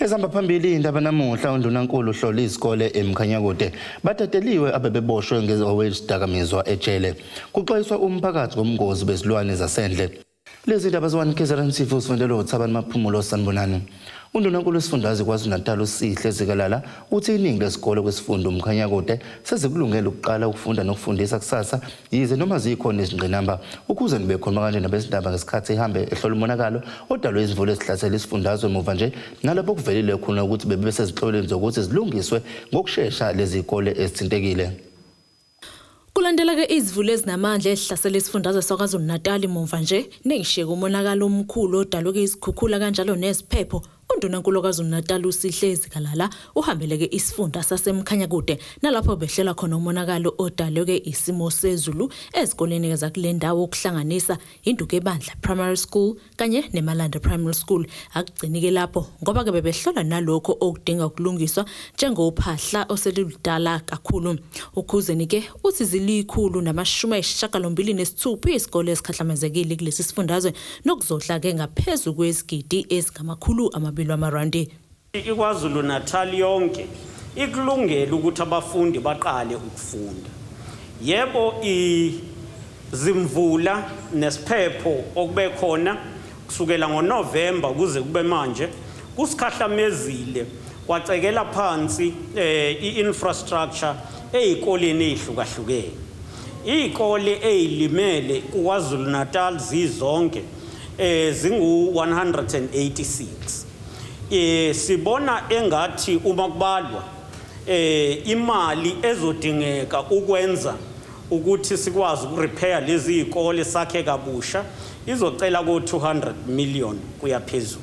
Ezihamba phambili indaba namuhla, uNdunankulu uhlola izikole eMkhanyakude. Badedeliwe abebeboshwe ngezidakamizwa ejele. Kuxwayiswa umphakathi ngobungozi bezilwane zasendle. Lezi ndaba ze-1 KZN TV usifundela uThabani Maphumulo. Sanibonani. UNdunankulu wesifundazwe KwaZulu-Natal uSihle Zikalala uthi iningi lezikole kwesifunda uMkhanyakude sezikulungele ukuqala ukufunda nokufundisa kusasa, yize noma zikhona izingqinamba. Ukuze ngibekhuluma kanje nabezindaba ngesikhathi ehambe ehlola umonakalo odalwe izimvula ezihlasela isifundazwe muva nje, nalapho kuvelile khona ukuthi bebe sezinhlelweni zokuthi zilungiswe ngokushesha lezi zikole ezithintekile. Kulandela-ke izimvula ezinamandla ezihlasela isifundazwe saKwaZulu-Natal muva nje, neyishiyeke umonakalo omkhulu odalwe-ke izikhukhula kanjalo neziphepho, uNdunankulu KwaZulu-Natal uSihle Zikalala uhambeleke isifunda saseMkhanyakude, nalapho behlela khona umonakalo odalwe-ke isimo sezulu ezikoleni zakule ndawo, okuhlanganisa iNdukebandla Primary School kanye neMalanda Primary School. Akugcini-ke lapho, ngoba-ke bebehlola nalokho okudinga ukulungiswa njengophahla oseluludala kakhulu. Ukhuzeni-ke uthi zili-186 izikole ezikhahlamezekile kulesi sifundazwe, nokuzodla-ke ngaphezu kwezigidi ezingama-200 amarandi. IKwaZulu Natal yonke ikulungela ukuthi abafundi baqale ukufunda. Yebo, izimvula nesiphepho okube khona kusukela ngoNovember kuze kube manje kusikhahlamezile, kwacekela phansi i-infrastructure ezikoleni ezihlukahlukene. Izikole ezilimele KwaZulu Natal zizonke zingu 186. Sibona engathi uma kubalwa imali ezodingeka ukwenza ukuthi sikwazi ukurepair lezi zikole, sakhe kabusha, izocela ko 200 million kuya phezulu.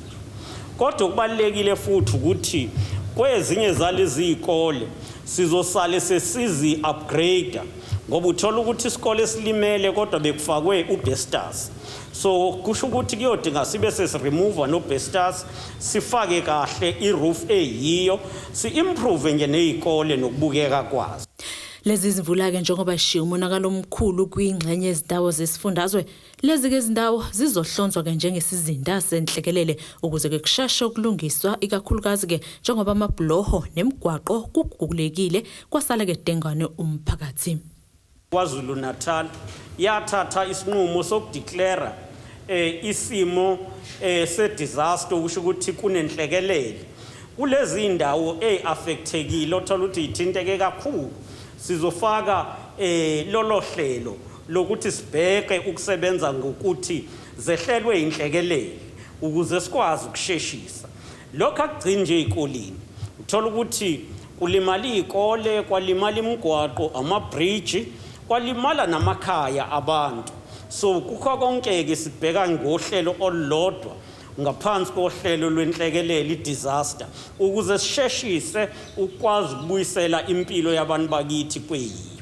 Kodwa kubalekile futhi ukuthi kwezinye zalezi zikole sizosale sesizi upgrade, ngoba uthola ukuthi isikole esilimele kodwa bekufakwe ubestas, so kusho ukuthi kuyodinga sibe sesiremove nobestas, sifake kahle iroof eyiyo, si-improve nje nezikole nokubukeka kwazo. Lezi zimvula-ke njengoba sishiye umonakalo omkhulu kwingxenye yezindawo zesifundazwe, lezi-ke izindawo zizohlonzwa-ke njengesizinda senhlekelele ukuze-ke kusheshe ukulungiswa, ikakhulukazi-ke njengoba amabhuloho nemigwaqo kugugulekile, kwasala-ke dengwane umphakathi. KwaZulu Natal yathatha isinqumo sokudeclare isimo se-disaster, okusho ukuthi kunenhlekelele kulezi indawo eziaffectekile, othola ukuthi ithinteke kakhulu. Sizofaka lolo hlelo lokuthi sibheke ukusebenza ngokuthi zehlelwe inhlekelele ukuze sikwazi ukusheshisa lokho. Akugcini nje ezikoleni, uthola ukuthi kulimala izikole, kwalimala imigwaqo, ama-bridge, kwalimala namakhaya abantu. So kukho konke-ke sibheka ngohlelo olulodwa ngaphansi kohlelo lwenhlekelele, i-disaster, ukuze sisheshise ukwazi ukubuyisela impilo yabantu bakithi kweyiyo.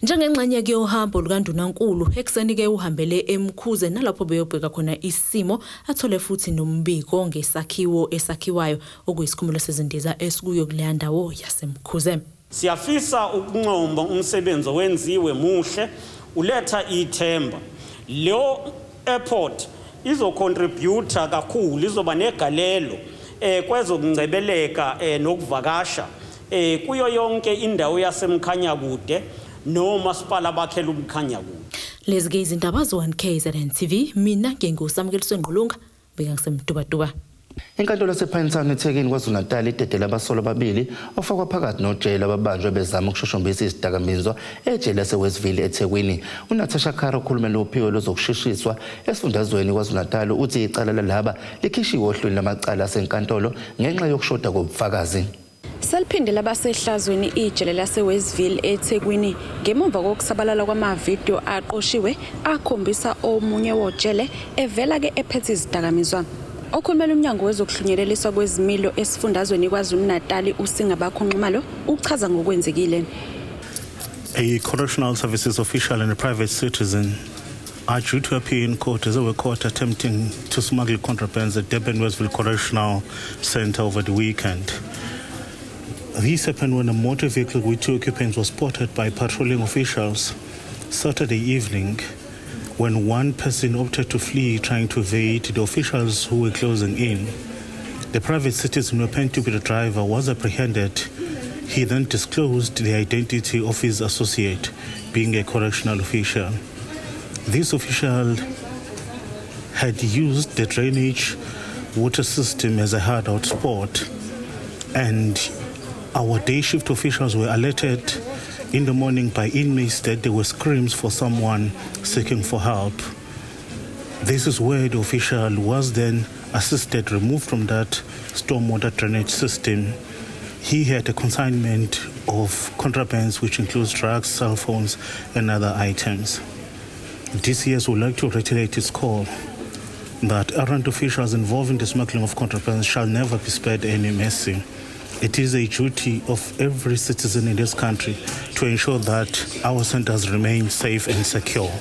Njengengxenye-ke yohambo lukaNdunankulu, ekuseni-ke uhambele eMkhuze, nalapho beyobheka khona isimo, athole futhi nombiko ngesakhiwo esakhiwayo okuyisikhumulo sezindiza esikuyo kuleya ndawo yaseMkhuze. Siyafisa ukuncoma umsebenzi owenziwe, muhle, uletha ithemba. Leyo airport izocontributa kakhulu, izoba negalelo kwezokungcebeleka nokuvakasha kuyo yonke indawo yaseMkhanyakude nomasipala bakhela uMkhanyakude. Lezi-ke izindaba zo-1 KZN TV, mina nginguSamukeliswe Ngqulunga, beka ngiseMtubatuba. Inkantolo yasePinetown eThekwini KwaZulu-Natal idedele abasolwa ababili ofakwa phakathi nojele ababanjwe bezama ukushushumbisa izidakamizwa ejele laseWestville eThekwini. UNatasha Carr, okhulumela uphiko lwezokushushiswa esifundazweni KwaZulu-Natal, uthi icala lalaba likhishiwe ohlwini lwamacala asenkantolo ngenxa yokushoda kobufakazi. Seliphinde labasehlazweni ijele laseWestville eThekwini ngemuva kokusabalala kwamavidiyo aqoshiwe akhombisa omunye wojele evela-ke ephethe izidakamizwa. Okhulumela umnyango wezokuhlunyeleliswa kwezimilo esifundazweni KwaZulu-Natali, uSingabakho Nxumalo, uchaza ngokwenzekile. A correctional services official and a private citizen are due to appear in court as they were caught attempting to smuggle contrabands at Durban Westville Correctional Center over the weekend. This happened when a motor vehicle with two occupants was spotted by patrolling officials Saturday evening, when one person opted to flee, trying to evade the officials who were closing in. The private citizen who happened to be the driver was apprehended. He then disclosed the identity of his associate, being a correctional official. This official had used the drainage water system as a hideout spot, and our day shift officials were alerted in the morning by inmates that there were screams for someone seeking for help. This is where the official was then assisted, removed from that stormwater drainage system. He had a consignment of contrabands, which includes drugs, cell phones, and other items. DCS would like to reiterate its call that errant officials involved in the smuggling of contraband shall never be spared any mercy. It is a duty of every citizen in this country to ensure that our centers remain safe and secure.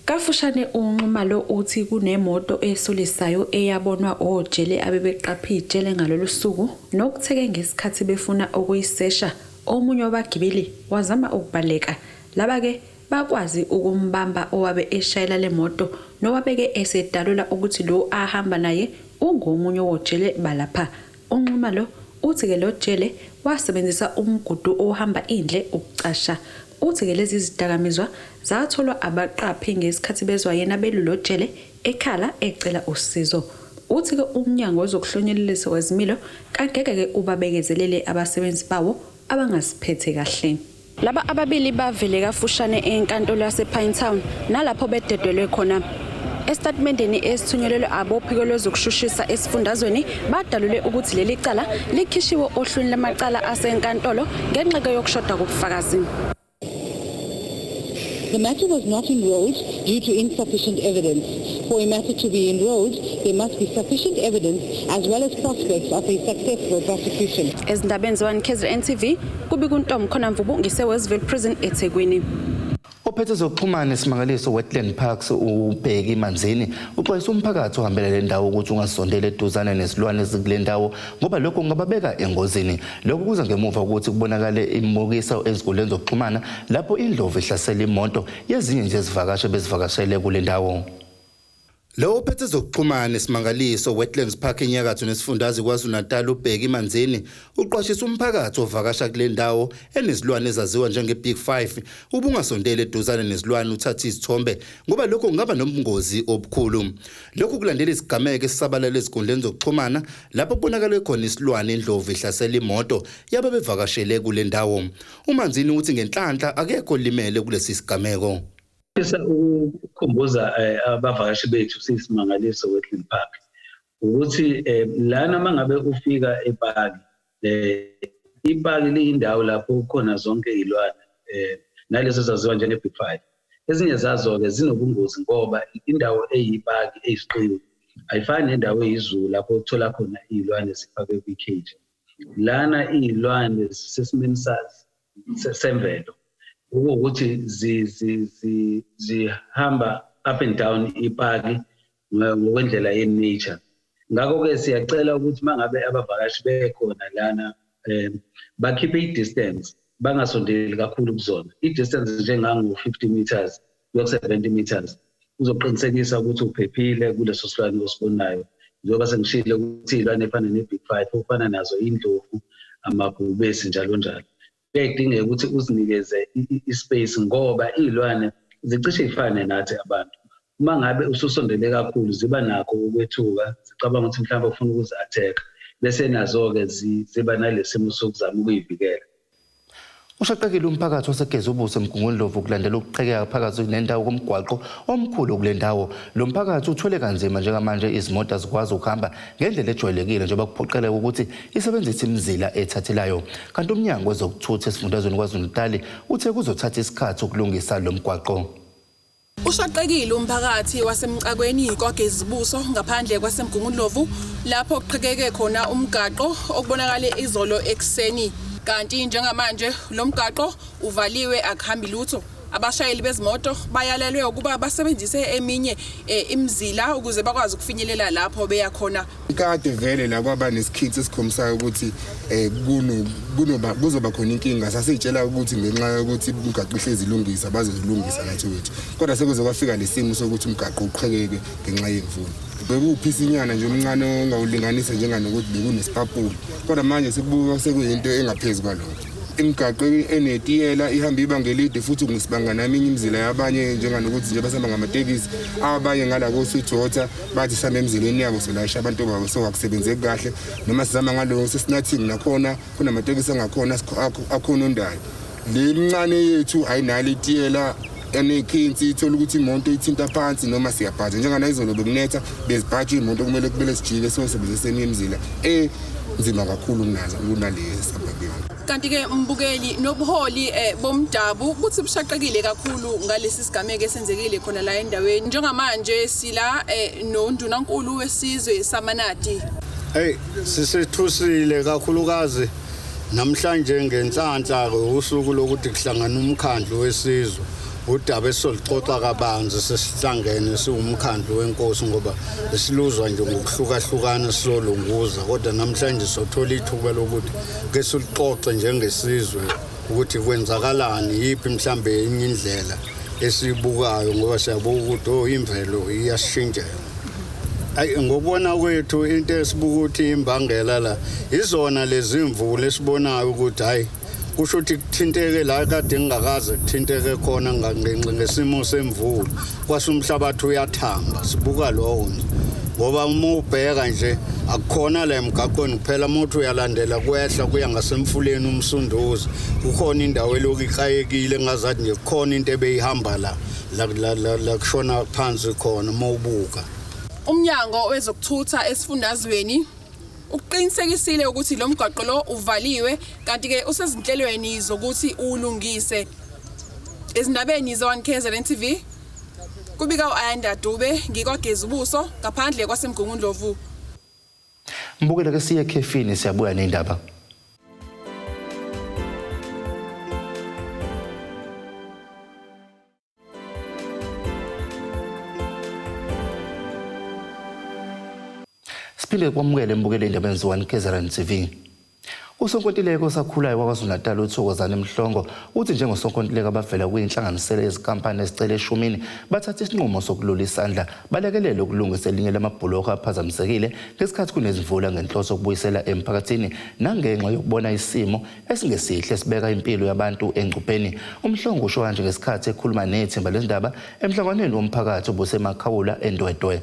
Kafushane uNxumalo uthi kunemoto esolisayo eyabonwa ojele abebeqaphe ijele ngalolu suku nokutheke ngesikhathi befuna ukuyisesha omunye wabagibeli wazama ukubaleka. Laba-ke bakwazi ukumbamba owabe eshayela le moto nowabeke esedalula ukuthi lo ahamba naye ungomunye wojele balapha. UNxumalo uthi-ke lo jele wasebenzisa umgudu ohamba indle ukucasha. Uthi-ke lezi zidakamizwa zatholwa abaqaphi ngesikhathi bezwa yena belulo jele ekhala ecela usizo. Uthi-ke umnyango wezokuhlonyeleliswa kwezimilo kangeke-ke ubabekezelele abasebenzi bawo abangaziphethe kahle. Laba ababili bavele kafushane enkantolo yasePinetown nalapho bededelwe khona. Esitatimendeni esithunyelelwe abophiko lwezokushushisa esifundazweni badalule ukuthi leli cala likhishiwe ohlwini lamacala asenkantolo ngenxa yokushoda kobufakazi. The matter was not enrolled due to insufficient evidence. For a matter to be enrolled, there must be sufficient evidence as well as prospects of a successful prosecution. Ezindabeni ze-1 KZN TV kubika uNtombi khona Mvubu ngise-Westville Prison eThekwini. Ophethe zokuxhumana eSimangaliso Wetland Parks uBheki Manzini uxwayisa umphakathi ohambela le ndawo ukuthi ungasondeli eduzane nezilwane ezikule ndawo ngoba lokho kungababeka engozini. Lokhu kuza ngemuva kokuthi kubonakale imibukiso ezinkundleni zokuxhumana lapho indlovu ihlasela imoto yezinye nje izivakashi bezivakashele kule ndawo. Lo ophethe zokuxhumana eSimangaliso Wetlands Park enyakatho nesifundazwe KwaZulu-Natal uBheki Manzini uqwashisa umphakathi ovakasha kule ndawo enezilwane ezaziwa njenge-Big Five ubungasondeli eduzane nezilwane uthathe izithombe ngoba lokho kungaba nobungozi obukhulu. Lokhu kulandela isigameko esisabalala ezinkundleni zokuxhumana lapho kubonakale khona isilwane indlovu ihlasela imoto yabe bevakashele kule ndawo. UManzini uthi ngenhlanhla akekho olimele kulesi sigameko. Ngifisa ukukhumbuza abavakashi bethu siyiSimangaliso Wetland Park ukuthi lana mangabe ufika epaki, ipaki liyindawo lapho kukhona zonke izilwane nalezo zaziwa njenge-Big Five. Ezinye zazo-ke zinobungozi ngoba indawo eyipaki eyisiqiwi ayifani nendawo eyi-zoo lapho uthola khona izilwane zifakwe kwi-cage. Lana izilwane zisesimeni semvelo, okuwukuthi zihamba up and down ipaki ngokwendlela ye-nature. Ngakho-ke siyacela ukuthi uma ngabe abavakashi bekhona lana bakhiphe i-distance, bangasondeli kakhulu kuzona. I-distance njengango-50 meters kuya ku-70 meters uzoqinisekisa ukuthi uphephile kuleso silwane osibonayo. Njengoba sengishilo ukuthi iy'lwane efana ne-Big Five ofana nazo indlovu, amabhubesi njalo njalo. Kuyadingeka ukuthi uzinikeze i-space ngoba iy'lwane zicishe y'fane nathi abantu. Uma ngabe ususondele kakhulu ziba nakho ukwethuka, zicabanga ukuthi mhlawumbe ufuna ukuzi-attack-a, bese nazo-ke ziba nale simo sokuzama ukuyivikela. Ushaqekile umphakathi waseGezubuso eMgungundlovu kulandela ukuqhekeka phakathi nendawo komgwaqo omkhulu kule ndawo. Lo mphakathi uthwele kanzima njengamanje izimoto azikwazi ukuhamba ngendlela ejwayelekile njengoba kuphoqeleka ukuthi isebenzise imizila ethathelayo. Kanti umnyango wezokuthutha esifundazweni KwaZulu-Natal uthe kuzothatha isikhathi ukulungisa lo mgwaqo. Ushaqekile umphakathi waseMcakweni kwaGezibuso ngaphandle kwaseMgungundlovu lapho kuqhekeke khona umgaqo okubonakale izolo ekuseni. Kanti njengamanje lo mgaqo uvaliwe akuhambi lutho. Abashayeli bezimoto bayalelwe ukuba basebenzise eminye imizila ukuze bakwazi ukufinyelela lapho beya khona. Kade vele la kwaba nesikhithi esikhombisayo ukuthi kunoba kuzoba khona inkinga. Sasiyitshela ukuthi ngenxa yokuthi umgaqo ihlezi ilungisa bazozilungisa nathi wethu, kodwa sekuze kwafika lesimo sokuthi umgaqo uqhekeke ngenxa yemvula. Bekuwuphisinyana nje omncane ongawulinganisa njenganokuthi bekunesipapuli, kodwa manje sekubuka sekuyinto engaphezu kwalokho. Imigaqo enetiyela ihamba ibanga elide futhi kungisibanga naminye imizila yabanye, njenganokuthi nje basihamba ngamatekisi, abanye ngala ko-Sweetwater bathi sihambe emzileni yabo solayisha abantu babo, so akusebenzeki kahle. Noma sizama ngalo sesinathini nakhona kunamatekisi angakhona akhonondayo. Le mncane yethu ayinalo itiyela enekhinsi, ithola ukuthi imoto ithinta phansi noma siyabhaja. Njenganayizolo bekunetha, bezibhaja iy'moto, kumele kumele sijike siyosebenzisa eminye imizila enzima kakhulu kunazo kunale esihamba kuyona. Kanti-ke mbukeli, nobuholi bomdabu buthi bushaqekile kakhulu ngalesi sigameko esenzekile khona la endaweni. Njengamanje sila noNdunankulu wesizwe saManadi. Hey, sisethusile kakhulukazi namhlanje ngenhlanhla-ke usuku lokuthi kuhlangana umkhandlu wesizwe, udaba esizoluxoxa kabanzi sesihlangene siwumkhandlu wenkosi, ngoba esiluzwa nje ngokuhlukahlukana sizolunguza, kodwa namhlanje sothola ithuba lokuthi ke siluxoxe njengesizwe ukuthi kwenzakalani, yiphi mhlambe enye indlela esiyibukayo, ngoba siyabuka ukuthi oh imvelo iyasishintshela. Ayi, ngokubona kwethu into esibuka ukuthi imbangela la izona lezi mvula esibonayo ukuthi hayi kusho ukuthi kuthinteke la kade ngingakaze kuthinteke khona ngenxa ngesimo semvula, kwase umhlabathi uyathamba. Sibuka lokho nje ngoba uma ubheka nje akukhona la emgaqweni kuphela, uma uthi uyalandela kwehla kuya ngasemfuleni uMsunduzi, kukhona indawo elokhu ikayekile ngazathi nje kukhona into ebeyihamba la la la la kushona phansi khona uma ubuka. Umnyango wezokuthutha esifundazweni ukuqinisekisile ukuthi lo mgwaqo lo uvaliwe, kanti-ke usezinhlelweni zokuthi uwulungise. Ezindabeni ze-1 KZN TV, kubika u-Ayanda Dube, ngikwageza ubuso ngaphandle kwaseMgungundlovu. Mbukele ke siye ekhefini, siyabuya nendaba. Siphinde kwamukele embukele indaba enziwa KZN TV. Usonkontileka osakhulayo kwaKwaZulu-Natal uThokozani Mhlongo uthi njengosonkontileka abavela kwinhlanganisela yezinkampani ezicela eshumini bathatha isinqumo sokulula isandla balekelele ukulungisa elinye lamabhuloho aphazamisekile ngesikhathi kunezimvula ngenhloso yokubuyisela emphakathini nangenxa yokubona isimo esingesihle sibeka impilo yabantu engcupheni. UMhlongo usho kanje ngesikhathi ekhuluma nethimba lezindaba emhlanganweni womphakathi obusemakhawula eNdwedwe.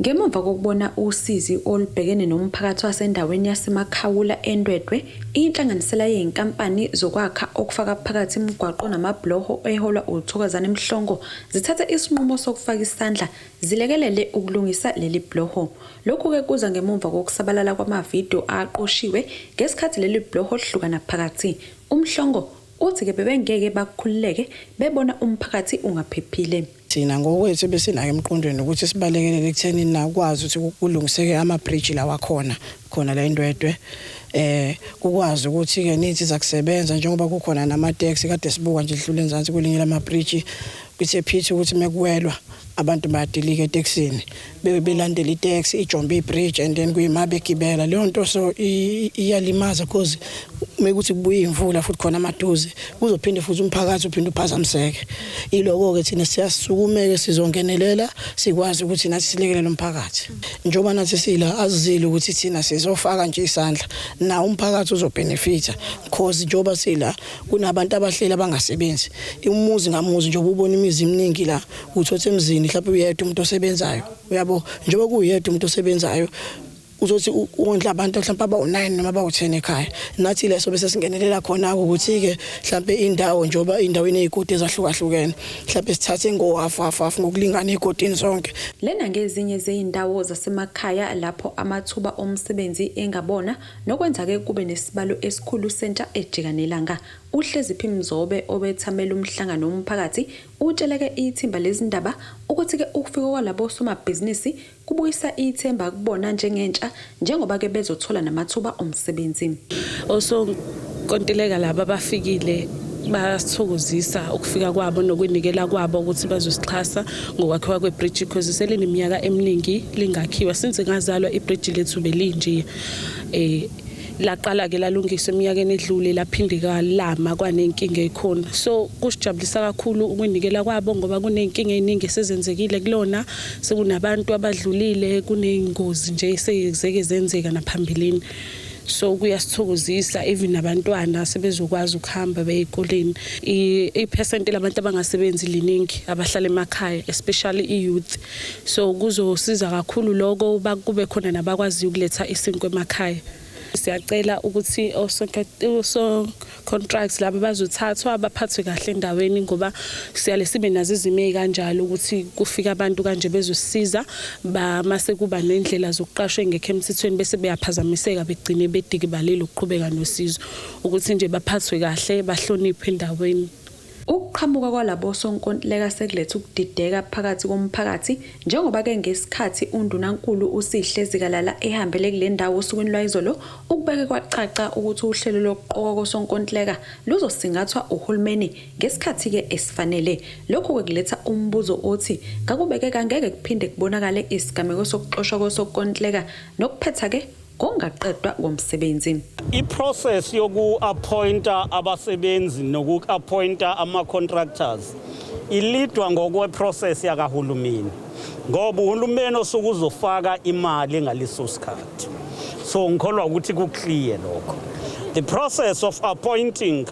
Ngemuva kokubona usizi olubhekene nomphakathi wasendaweni yaseMakhawula eNdwedwe, inhlanganisela yezinkampani zokwakha okufaka phakathi imigwaqo namabhuloho eholwa uThokozani Mhlongo zithathe isinqumo sokufaka isandla zilekelele ukulungisa leli bhuloho. Lokhu-ke kuza ngemuva kokusabalala kwamavidiyo aqoshiwe ngesikhathi leli bhuloho lihlukana phakathi. UMhlongo uthi-ke bebengeke bakhululeke bebona umphakathi ungaphephile. Thina ngokwethu besinako emqondweni ukuthi sibalekelele ekutheni nakwazi ukuthi kulungiseke ama-bridge lawa khona khona la eNdwedwe, kukwazi ukuthi ke nithi zakusebenza njengoba kukhona nama-taxi kade sibuka nje dlule enzansi kwelinye lama-bridge, kuthe phithi ukuthi mekuwelwa abantu bayadilika etekisini belandela itaxi ijombe ibridge and then kuyima begibela leyo nto, so iyalimaza because mekuthi kubuya imvula futhi khona amaduze kuzophinde futhi umphakathi uphinde uphazamiseke. Iloko-ke thina siyasukumeke sizongenelela sikwazi ukuthi nathi silekelele umphakathi, njengoba nathi sila azizile ukuthi thina sizofaka nje isandla na umphakathi uzobenefita, cause njengoba sila kunabantu abahleli abangasebenzi umuzi ngamuzi, njengoba ubona imizi eminingi la uthothe emzini mhlawumbe uyedwa umuntu osebenzayo, uyabo, njengoba kuyedwa umuntu osebenzayo uzothi wondla abantu mhlawumbe abawu-9 noma abawu-10 ekhaya. Nathi leso bese singenelela khona ukuthi-ke mhlawumbe indawo njengoba indaweni ey'godi ezahlukahlukene mhlawumbe sithathe ngo-half half half ngokulingana ey'godini zonke. Lena ngezinye zey'ndawo zasemakhaya lapho amathuba omsebenzi engabona nokwenza-ke kube nesibalo esikhulu sentsha ejika nelanga. Uhleziphi Mzobe obethamela umhlangano womphakathi utsheleke ithimba lezindaba ukuthi-ke ukufika kwalabo somabhizinisi kubuyisa ithemba kubona njengentsha, njengoba-ke bezothola namathuba omsebenzi. Osonkontileka laba abafikile bayasithokozisa ukufika kwabo nokunikela kwabo ukuthi bazosixhasa ngokwakhiwa kwebridge, because selineminyaka eminingi lingakhiwa. Since ngazalwa ibridge lethu belinje. Laqala ke lalungiswa eminyakeni edlule, laphinde kalama kwanenkinga ekhona. So kusijabulisa kakhulu ukunikela kwabo ngoba kuney'nkinga ey'ningi esezenzekile kulona, sekunabantu abadlulile, kuney'ngozi nje esezeke zenzeka naphambilini. So kuyasithokozisa, even nabantwana sebezokwazi ukuhamba beye ey'koleni. Iphesenti labantu abangasebenzi liningi, abahlala emakhaya, especially i-youth, so kuzosiza kakhulu lokho, kube khona nabakwaziyo ukuletha isinkwa emakhaya. Siyacela ukuthi oso-contracts laba bazothathwa baphathwe kahle endaweni, ngoba siyale sibe nazo izimo ey'kanjalo ukuthi kufika abantu kanje bezosisiza, mase kuba nendlela zokuqashwa engekho emthethweni, bese beyaphazamiseka, begcine bedikibalile ukuqhubeka nosizo. Ukuthi nje baphathwe kahle, bahloniphe endaweni. Ukuqhamuka kwalabo sonkontileka sekuletha ukudideka phakathi komphakathi, njengoba-ke ngesikhathi uNdunankulu uSihle Zikalala ehambele kule ndawo osukwini lwayizolo, ukubeke kwacaca ukuthi uhlelo lokuqokwa kosonkontileka luzosingathwa uhulumeni ngesikhathi-ke esifanele. Lokhu-ke kuletha umbuzo othi ngakube-ke kangeke kuphinde kubonakale isigameko sokuxoshwa kosonkontileka nokuphetha-ke ngokungaqedwa komsebenzi. I-process yoku-appointa abasebenzi noku-appointa ama-contractors ilidwa ngokwe-process yakahulumeni, ngoba uhulumeni osuke uzofaka imali ngaleso sikhathi. So ngikholwa ukuthi ku-clear lokho. The process of appointing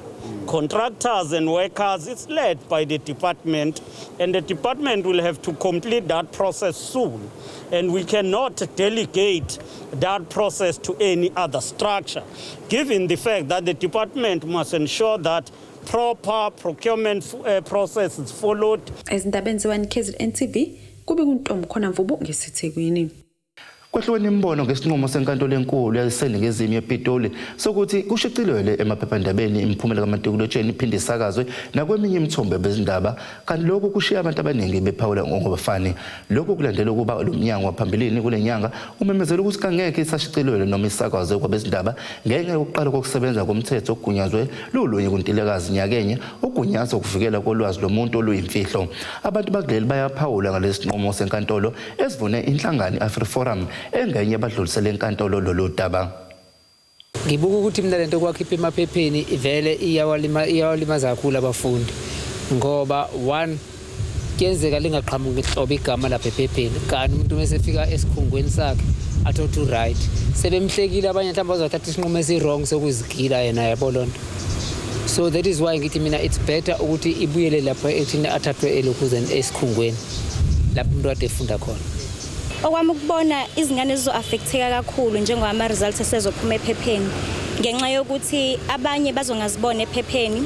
contractors and workers is led by the department, and the department will have to complete that process soon, and we cannot delegate that process to any other structure, given the fact that the department must ensure that proper procurement process is followed. Ezindabeni ze-1 KZN TV, kube kuNtombi khona Mvubu ngeseThekwini. Kwehlukene imibono ngesinqumo senkantolo enkulu yaseNingizimu yePitoli sokuthi kushicilelwe emaphephandabeni imiphumela kamatikuletsheni, iphinde isakazwe nakweminye imithombo yabezindaba, kanti lokhu kushiya abantu abaningi bephawula ngokungafani. Lokhu kulandela ukuba lo mnyango waphambilini kule nyanga umemezela ukuthi kangeke isashicilelwe noma isakazwe kwabezindaba ngenxa yokuqala kokusebenza komthetho ogunyazwe lulunye kuNtulikazi nyakenye, ugunyaza ukuvikela kolwazi lomuntu oluyimfihlo. Abantu bakuleli bayaphawula ngalesi sinqumo senkantolo esivune inhlangano i-AfriForum, engenye abadlulisele enkantolo lolu daba. Ngibuka ukuthi mina lento kwakhipha emaphepheni vele iyawalimaza kakhulu abafundi, ngoba one, kuyenzeka lingaqhamuki nhlobo igama lapha ephepheni, kanti umuntu uma esefika esikhungweni sakhe athole ukuthi right, sebemhlekile abanye, mhlawumbe bazothatha isinqumo esi-wrong sokuzigila yena, yabo loo nto. So that is why ngithi mina it's better ukuthi ibuyele lapho ekuthini athathwe elokhuzeni, esikhungweni lapho umuntu kade efunda khona. Okwami ukubona, izingane zizo-affecteka kakhulu njengoba ama-results esezophuma ephepheni, ngenxa yokuthi abanye bazongazibona ephepheni,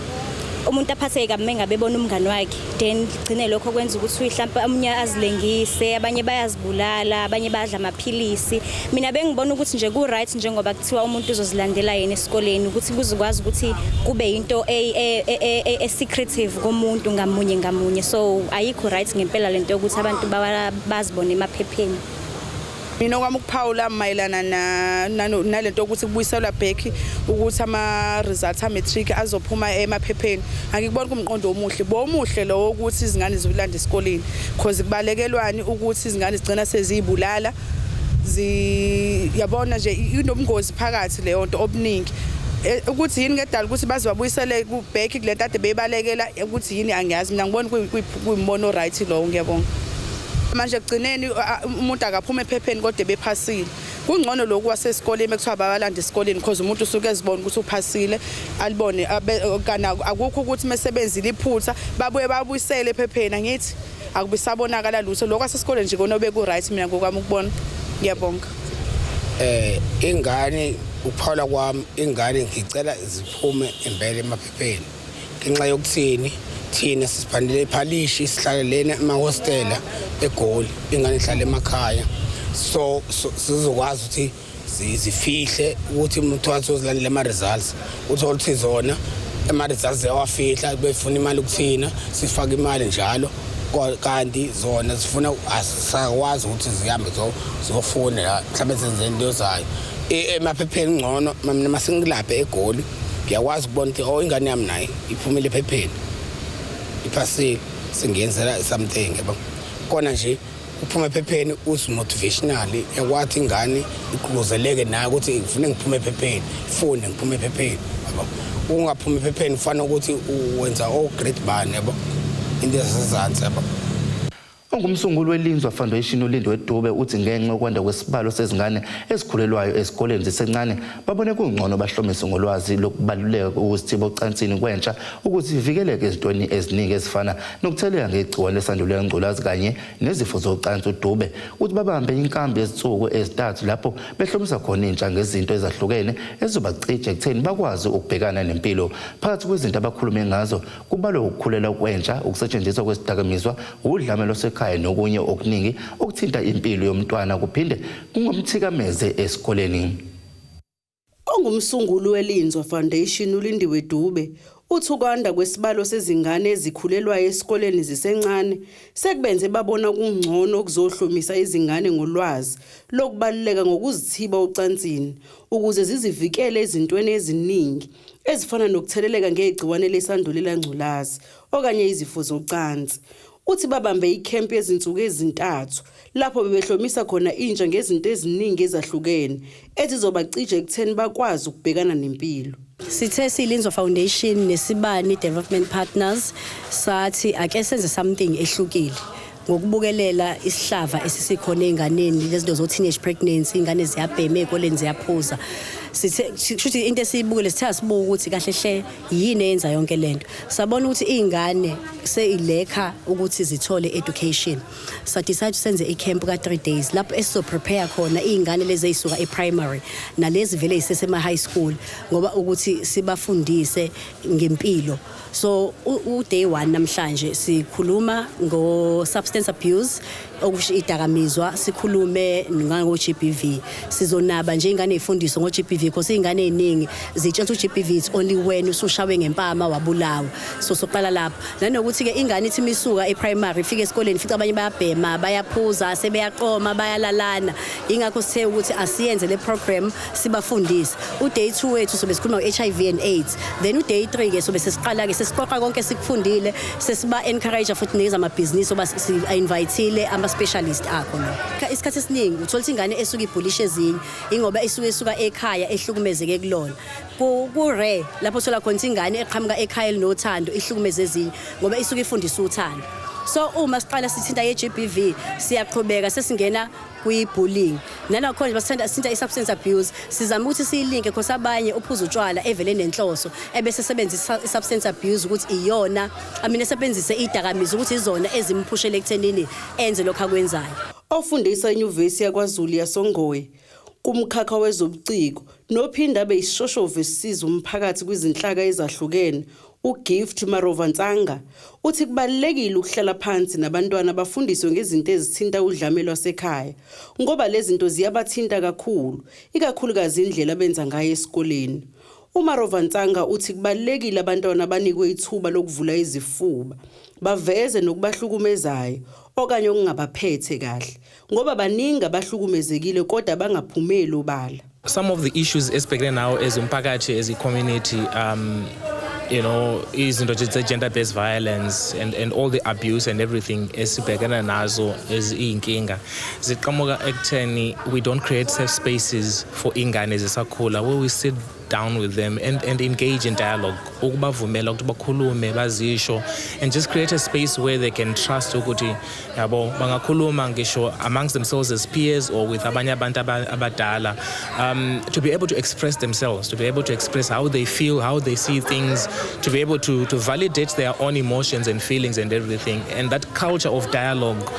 umuntu aphatheke kabi mengabe ebona umngani wakhe, then gcine lokho kwenza ukuthi mhlawumpe omunye azilengise, abanye bayazibulala, abanye badla amaphilisi. Mina bengibona ukuthi nje ku-right njengoba kuthiwa umuntu uzozilandela yena esikoleni, ukuthi kuzokwazi ukuthi kube into e-secretive komuntu ngamunye ngamunye. So ayikho right ngempela lento yokuthi abantu bazibone emaphepheni. Mina okwami ukuphawula mayelana nalento yokuthi kubuyiselwa back ukuthi ama-results a-matric azophuma emaphepheni, angikuboni kumqondo omuhle bomuhle lowo ukuthi izingane ziyolanda esikoleni, cause kubalekelwani ukuthi izingane zigcina seziyibulala yabona nje, inobungozi phakathi leyo nto obuningi. Ukuthi yini ngedala ukuthi baze babuyisele ku-back kule nto ade beyibalekela, ukuthi yini angiyazi. Mina ngibona kuyimbono right lowo, ngiyabonga. Manje ekugcineni umuntu akaphuma ephepheni kodwa bephasile. Kungcono lokhu wasesikoleni ekuthiwa babalanda esikoleni, because umuntu usuke ezibona ukuthi uphasile, alibone kana akukho ukuthi mesebenzile iphutha babuye babuyisele ephepheni. Angithi akubisabonakala lutho. Lokho asesikoleni nje kona beku-right mina ngokwami ukubona, ngiyabonga. Ingane, ukuphawula kwami, ingane ngicela ziphume impela emaphepheni, ngenxa yokuthini? Thina sisiphandele iphalishi, sihlale lena emahostela eGoli, ingane ihlale emakhaya, so sizokwazi ukuthi zifihle ukuthi umuntu wathi uzilandela ama-results, uthole ukuthi zona ama-results ziyawafihla, befuna imali kuthina, sifake imali njalo, kanti zona zifuna asisakwazi ukuthi zihambe ziyofunda la, mhlawumbe zenze into zayo. Emaphepheni ngcono mina masengilapha eGoli ngiyakwazi ukubona ukuthi oh, ingane yami naye iphumile ephepheni, iphasile, sengiyenzela something, yabo. Kona nje Uphuma ephepheni uthi motivational, yakwathi ingane igqugquzeleke nayo ukuthi ngifune ngiphume ephepheni, ifunde ngiphume ephepheni, yabo. Ungaphumi ephepheni ufana ukuthi wenza o-grade bani, yabo, into ezasezansi, yabo. Ongumsunguli weLinzwa Foundation uLindiwe Dube uthi ngenxa yokwanda kwesibalo sezingane ezikhulelwayo ezikoleni zisencane, babone kungcono bahlomise ngolwazi lokubaluleka kokuzithiba ocansini kwentsha ukuze ivikeleke ezintweni eziningi ezifana nokutheleka ngegciwane lesandulela ngculazi kanye nezifo zocansi. UDube uthi babambe inkambi yezinsuku ezi-3 lapho behlomisa khona intsha ngezinto ezahlukene ezizobacija ekutheni bakwazi ukubhekana nempilo. Phakathi kwezinto abakhulume ngazo kubalwa ukukhulelwa kwentsha, ukusetshenziswa kwezidakamizwa, udlame lwasekhaya nokunye okuningi okuthinta impilo yomntwana kuphinde kungomthikameze esikoleni. Ongumsunguli weLinzwa Foundation uLindiwe Dube uthi ukwanda kwesibalo sezingane ezikhulelwayo esikoleni zisencane sekubenze babona kungcono ukuzohlomisa izingane ngolwazi lokubaluleka ngokuzithiba ocansini ukuze zizivikele ezintweni eziningi ezifana nokutheleleka ngegciwane lesandulela ngculazi okanye izifo zocansi. Uthi babambe ikhempu yezinsuku ezi-3 lapho bebehlomisa khona intsha ngezinto eziningi ezahlukene ezizobacija ekutheni bakwazi ukubhekana nempilo. Sithe siyiLinzwa Foundation neSibani Development Partners sathi ake senze something ehlukile ngokubukelela isihlava esisikhona ey'nganeni, lezi zo teenage pregnancy, iy'ngane ziyabhema ey'koleni, ziyaphuza. Sithe shuthi into esiyibukele, sithe asibuka ukuthi kahle hle yini eyenza yonke lento. Sabona ukuthi iy'ngane seyilekha ukuthi zithole education, sa decide senze i-camp ka-3 days lapho esizo-prepare khona iy'ngane lezi ey'suka e-primary nalezi vele ey'sesema-high school, ngoba ukuthi sibafundise ngempilo. So u-day 1 namhlanje sikhuluma ngo-substance abuse, okusho idakamizwa, sikhulume ngo-GBV. Sizonaba nje ingane ey'fundiso ngo-GBV because iy'ngane ey'ningi zitshela ukuthi u-GBV it's only when usushawe ngempama wabulawa. So soqala lapho, nanokuthi-ke ingane ithi misuka e-primary ifike esikoleni, ifice abanye bayabhema, bayaphuza, sebeyaqoma, bayalalana. Ingakho sithe ukuthi asiyenze le program sibafundise. U-day 2 wethu sobe sikhuluma ngo-HIV and AIDS, then u-day 3 ke sobe sesiqala-ke sesiqoqa konke sikufundile, sesiba encourage futhi nikeza amabhizinisi oba si-invitile ama-specialist akho lo. Isikhathi esiningi uthola ukuthi ingane esuke ibhulishe ezinye ingoba isuke esuka ekhaya ehlukumezeke kulona. Ku-rare lapho uthola khona ukuthi ingane eqhamuka ekhaya elinothando ihlukumeze ezinye, ngoba isuke ifundisa uthando. So uma siqala sithinta ye-GBV, siyaqhubeka sesingena kwi-bullying, nanakhona basithanda sithinta i-substance abuse, sizama ukuthi siyilinke because abanye uphuza utshwala evele nenhloso ebese sebenzisa i-substance abuse ukuthi iyona, I mean, esebenzise idakamizwa ukuthi izona ezimphushele ekuthenini enze lokho akwenzayo. Ofundisa eNyuvesi yakwaZulu yasoNgoye kumkhakha wezobuciko nophinda abe yisishoshovu esisiza umphakathi kwizinhlaka ezahlukene, uGift Marovantsanga, uthi kubalulekile ukuhlala phansi nabantwana bafundiswe ngezinto ezithinta udlame lwasekhaya ngoba lezi zinto ziyabathinta kakhulu, ikakhulukazi indlela abenza ngayo esikoleni. UMarovantsanga uthi kubalulekile abantwana banikwe ithuba lokuvula izifuba, baveze nokubahlukumezayo okanye okungabaphethe kahle, ngoba baningi abahlukumezekile kodwa bangaphumeli obala. Some of the issues esibhekene nawo as umphakathi, as a community, izinto nje ze-gender based violence and all the abuse and everything esibhekene nazo eziyinkinga ziqhamuka ekutheni we don't create safe spaces for ingane zisakhula where we sit down with them and engage in dialogue, ukubavumela ukuthi bakhulume, bazisho, and just create a space where they can trust ukuthi, yabo, bangakhuluma ngisho amongst themselves as peers or with abanye abantu abadala, to be able to express themselves, to be able to express how they feel, how they see things, to be able to validate their own emotions and feelings and everything. And that culture of dialogue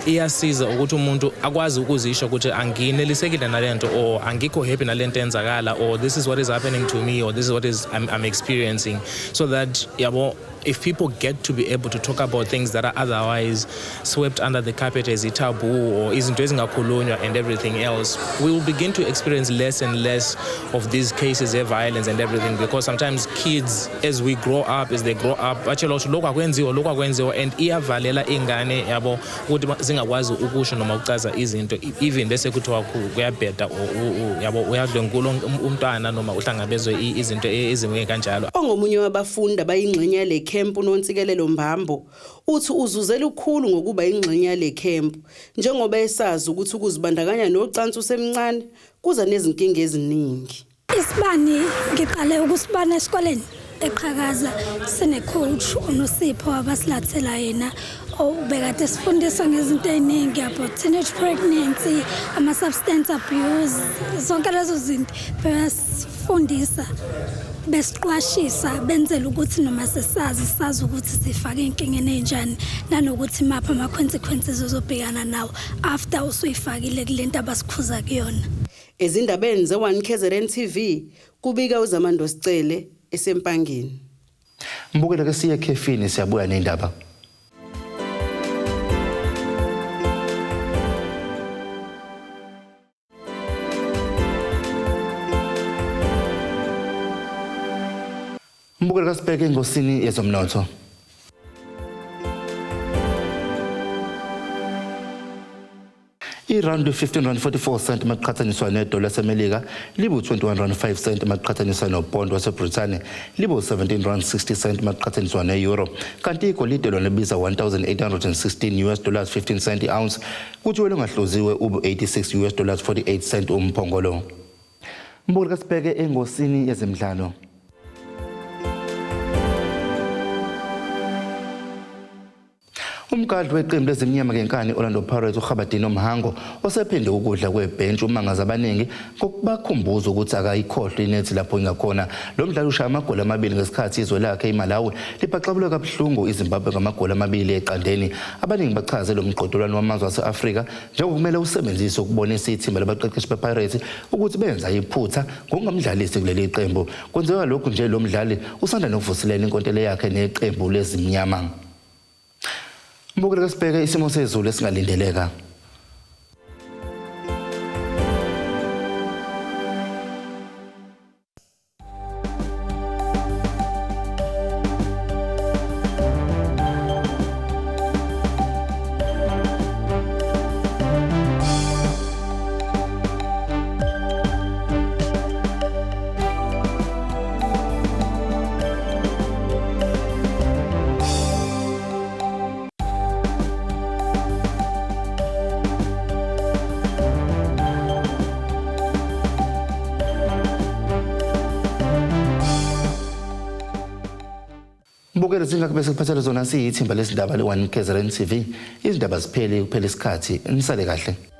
iyasiza ukuthi umuntu akwazi ukuzisho ukuthi anginelisekile nalento or angikho happy nalento enzakala or this is what is happening to me or this is what is I'm experiencing, so that, yabo, if people get to be able to talk about things that are otherwise swept under the carpet as taboo or izinto ezingakhulunywa and everything else, we will begin to experience less and less of these cases of violence and everything, because sometimes kids, as we grow up, as they grow up, batshelwa ukuthi lokhu akwenziwa, lokhu akwenziwa, and iyavalela ingane, yabo, ukuthi zingakwazi ukusho noma ukuchaza izinto, even bese kuthiwa kuyabheda or yabo, uyadlwengula umntwana noma uhlangabezwe izinto ezimwe kanjalo. Ongomunye wabafundi abayingxenye yale camp uNontsikelelo Mbambo uthi uzuze lukhulu ngokuba ingxenye yale camp njengoba esazi ukuthi ukuzibandakanya nocansi usemncane kuza nezinkinga eziningi. Isibani ngiqale ukusibana esikoleni eqhakaza sine-coach uNosipho abasilathela yena obekade sifundisa ngezinto ey'ningi about teenage pregnancy, ama-substance abuse, zonke lezo zinto bebasifundisa besiqwashisa benzela ukuthi noma sesazi sazi ukuthi sifake ey'nkingeni ey'njani nanokuthi maphi ama-consequences ozobhekana nawo after usuyifakile kule nto abasikhuza kuyona. Ezindabeni ze-1 KZN TV kubika uZamando Sicele eseMpangeni. Mbukelo ke siye ekhefini, siyabuya nendaba. Mbukelo kasibheke engosini yezomnotho. Irandi 15 rand 44 cent maqhathaniswa nedola laseMelika, libu 21 rand 5 cent maqhathaniswa nopondo waseBrithani, libu 17 rand 60 cent maqhathaniswa ne-euro, kanti igolide lona libiza 1816 US dollars 15 cent i-ounce, kuthi welongahluziwe ubu 86 US dollars 48 cent umphongolo. Mbukeli kasibheke engosini yezemidlalo. Umgadli weqembu lezimnyama ngenkani Orlando Pirates uRhabadino Mhango osephinde ukudla kwebhentshi umangaza abaningi ngokubakhumbuza ukuthi akayikhohlwa inethi lapho ingakhona. Lo mdlali ushaya amagoli amabili ngesikhathi izwe lakhe iMalawi libhaxabulwe kabuhlungu iZimbabwe ngamagoli 2-0. Abaningi bachaze lo mqhudelwano wamazwe ase-Afrika njengokumele usebenzise ukubonisa ithimba labaqeqeshi bePirates ukuthi benza iphutha ngokungamdlalisi kuleli qembu. Kwenzeka lokhu nje lo mdlali usanda nokuvuselela inkontela yakhe neqembu lezimnyama. Mbukeli kasibheke isimo sezulu esingalindeleka. Mbukeli zingakho bese kuphathele zona siyithimba lezindaba le-1 KZN TV. Izindaba ziphele kuphela isikhathi. Nisale kahle.